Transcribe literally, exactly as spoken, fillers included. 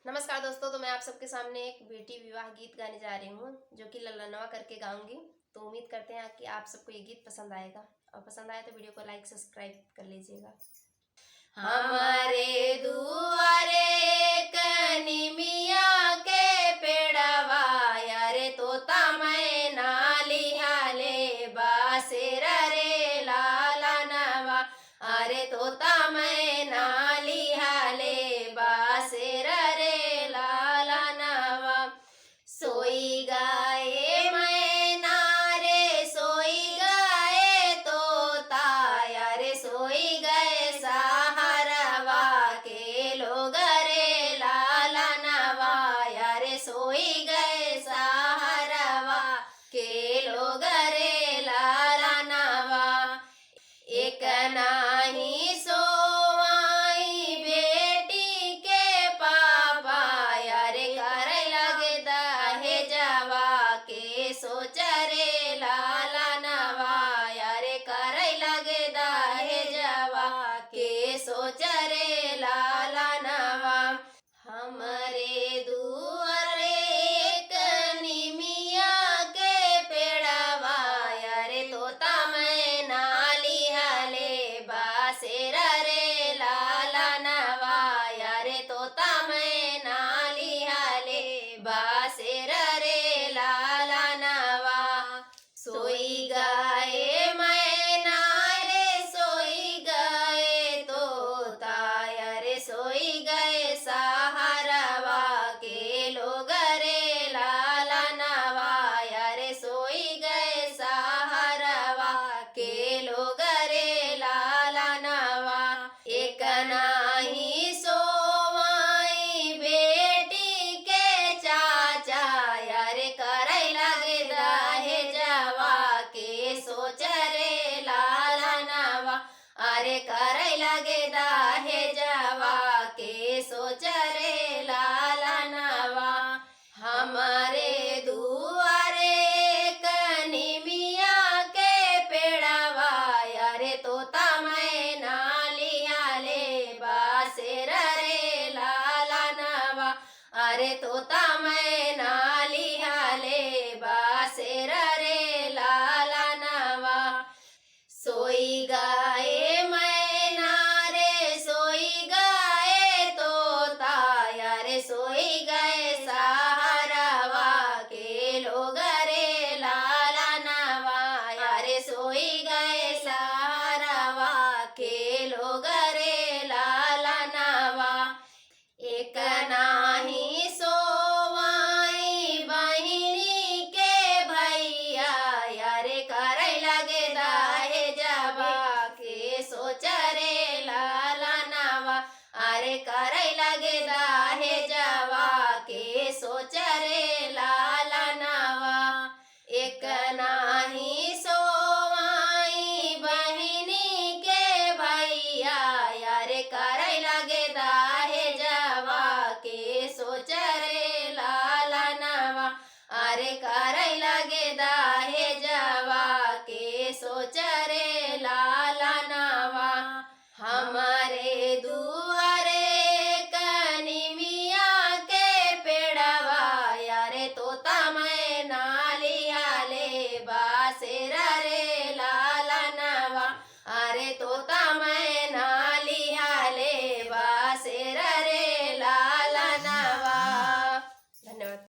नमस्कार दोस्तों, तो मैं आप सबके सामने एक बेटी विवाह गीत गाने जा रही हूँ, जो कि ललनवा करके गाऊंगी। तो उम्मीद करते हैं कि आप सबको ये गीत पसंद आएगा, और पसंद आए तो video को like, subscribe कर लीजिएगा। हमारे दुआरे एक निमिया के पेड़वा, अरे तोता मैना लिहाले बासेर रे लालनवा, अरे तोता मैना लिहाले बासेर रे लालनवा। सोई गए मैना रे, सोई गए तोता, अरे सोई गए सहरवा के लोग रे लालनवा, अरे सोई गए सहरवा के लोग रे लालनवा। एक नाही सोवाई बेटी के पापा, अरे करे लगे दहेजवा के सोच रे लालनवा, अरे करे लगे दहेजवा के सोच रे लालनवा। हमरे दुआरे एक निमिया के पेड़वा, अरे तोता मैना लिहाले बासेर रे लालनवा, अरे तोता मैना लिहाले बासेर रे लालनवा। सोई गए मैना रे, सोई गए तोता, अरे सोई गए सहरवा के लोग रे लालनवा, अरे सोई गए सहरवा के लोग रे लालनवा। एक नाही सोवाई बेटी के चाचा, अरे करे लगे दहेजवा के सोच रे लालनवा, अरे करे लगे दहेजवा के सोच रे लालनवा। हमरे दुआरे एक निमिया के पेड़वा, अरे तोता मैना लिहाले बासेर रे लालनवा, अरे तोता मैना लिहाले बासेर रे लालनवा। सोई गए मैना रे, सोई गए तोता, अरे सोई गए सहरवा के लोग रे लालनवा, अरे सोई गए सहरवा के लोग रे लालनवा। एक नाही सोवाई बहिनी के भैया, अरे करे लगे दहेजवा के सोच रे लालनवा, अरे करे लगे दहेजवा के सोच रे लालनवा। एक नाही सोवाई बहिनी के भैया, अरे करे लगे दहेजवा के सोच रे लालनवा, अरे करे